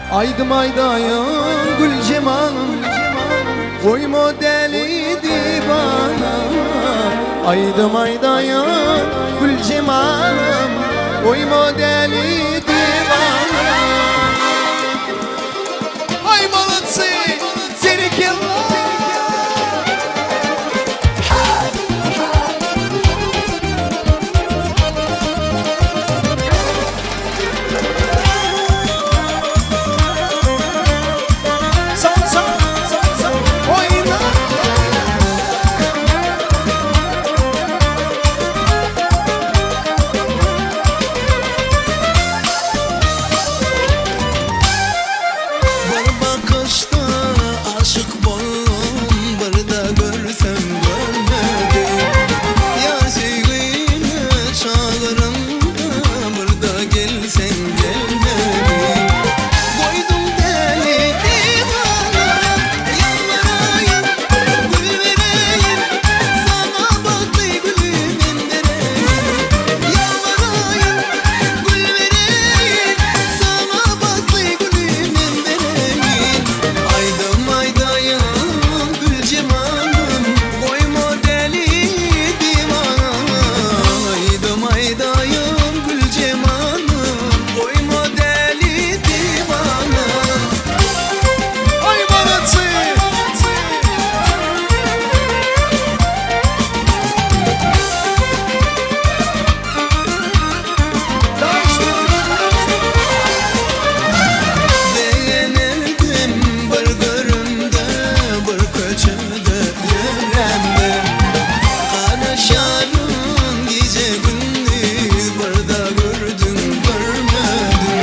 Aýdym aýdaýyn Güljemalym Goýma däli diwana Aýdym aýdaýyn Güljemalym Goýma däli diwana Aý molodcy Berekella Bir bakışda aşyk boldum Bir-de görsem görmedim Ýar söýgüne çagyranda Bir-de gelseň gelmediň Goýduň däli diwana Ýalbaraýyn, gül bereýin Saňa bagtly güli men bereýin Ýalbaraýyn, gül bereýin Saňa bagtly güli men bereýin Aýdym aýdaýyn Güljemalym Goýma däli diwana Aýdym aýdaýyn Güljemalym Goýma däli diwana Aý molodcy! Begenerdim bir görümde Bir köçede ýöremde Garaşaryn gije gündiz Bir-de gördüm görmedim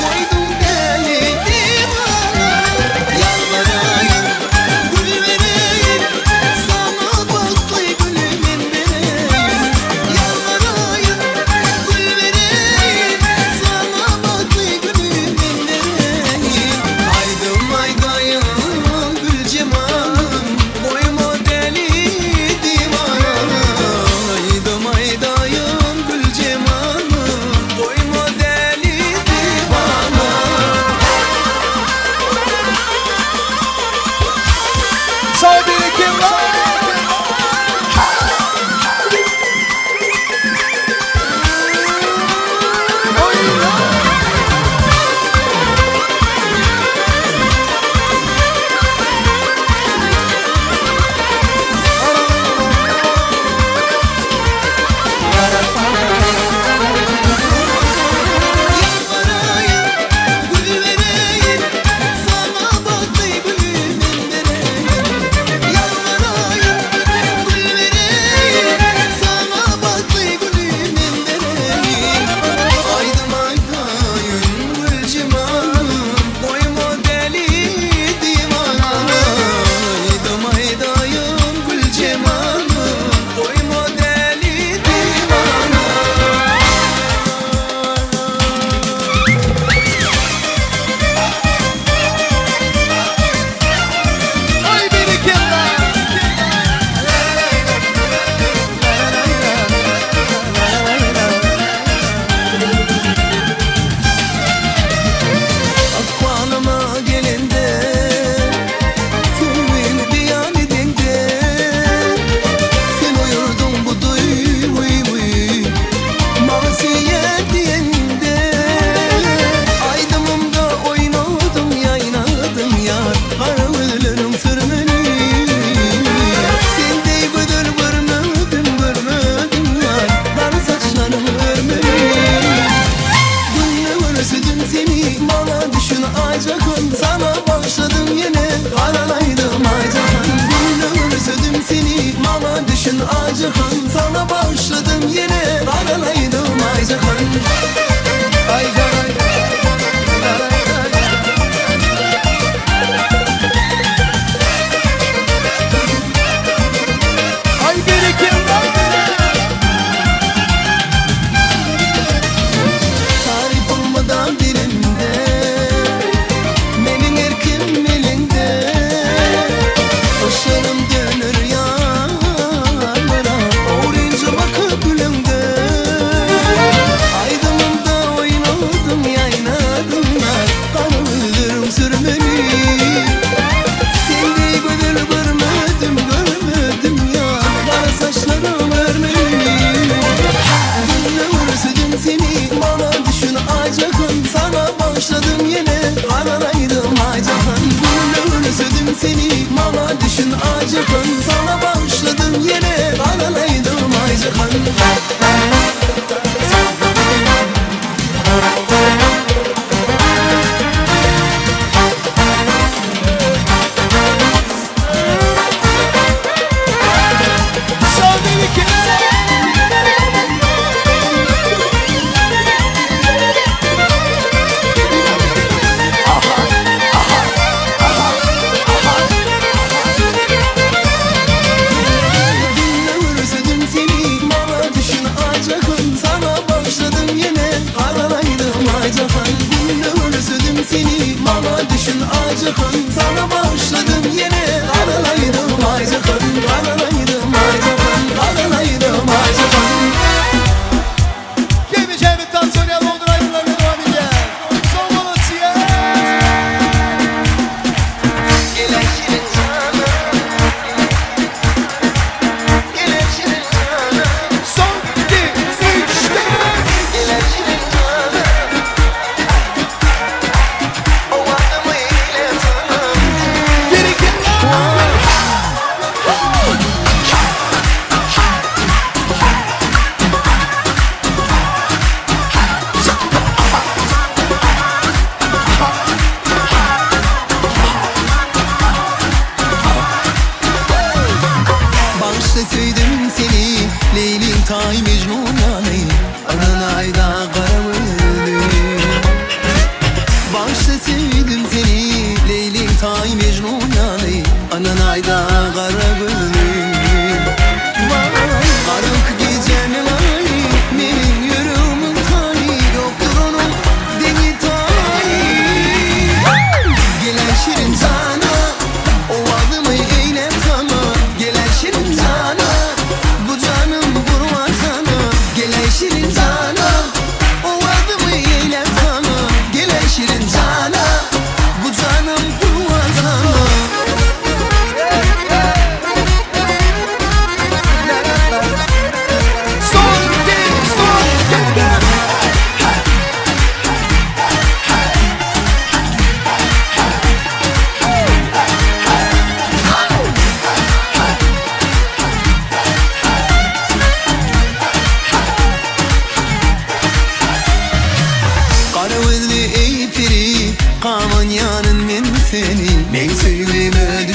Goýduň däli diwana Ýalbaraýyn gül bereýin Saňa bagtly güli men bereýin Ýalbaraýyn gül bereýin Saňa bagtly güli men bereýin Aýdym aýdaýyn Güljemalym Goýma däli diwana Aýdym aýdaýyn Güljemalym Goýma däli diwana Sag berekella! Oýna! Ýalbaraýyn, gül bereýin Saňa bagtly güli men bereýin Ýalbaraýyn, gül bereýin Saňa bagtly güli men bereýin Aýdym aýdaýyn Güljemalym Goýma däli diwana Aýdym aýdaýyn Güljemalym Goýma däli diwana Aý berekella! Ykbalyma gelende Söýgüňi beýan edeňde Sen oýurdyň bu duýgymy Maňa söýýän diýeňde Aýdymymda oýnadyň ýaýnadyň ýar Gara gözleriň sürmeli Sen deý gözel görmedim görmedim ýar Gara saçlaryň örmeli Günde görsüdüm seni Maňa düşün Ayjahan Sana başladım ýene Garalaýdym Ayjahan Günde görsüdüm seni Maňa düşün Ayjahan Sana başladım ýene Garalaýdym Ayjahan Ayjahan! Aý berekella! Taryp olmadan dilimde Meniň erkim. seni Maňa düşün Ajyhan Sana bagyşladym ýene Garalaýdym Aýjahan. Son bir iki. Dinle özledim seni Bana düşün Aycahan Sana başladım yine Aralaydım Aycahan Dinle özledim seni Bana düşün Aycahan Sana başladım yine Aralaydım Aycahan Aralaydım Aycahan Aralaydım Aycahan Kimi Cemil Tansonya Londra yıllarına devam ediyor. Son Malatya. Son 2, 3, 4. Geri geri. Bağışla söyledim seni Leyli tay Mecnun yani Adın ayda karavıldı Bağışla sevdim seni Leyli tay Mecnun yani Anan ayda karavıldı Karanlık gecenin ayı Benim yüreğimin tali Yoktur onun deni tayı Gelen şirin sana O adımı eylem sana Gelen şirin sana Bu canım kurban sana Gelen şirin sana O adımı eylem sana Gelen şirin sana Bu canım kurban sana Son 2, son 2. Kara gözlü ey peri Kaman yanın men seni Men söýgüme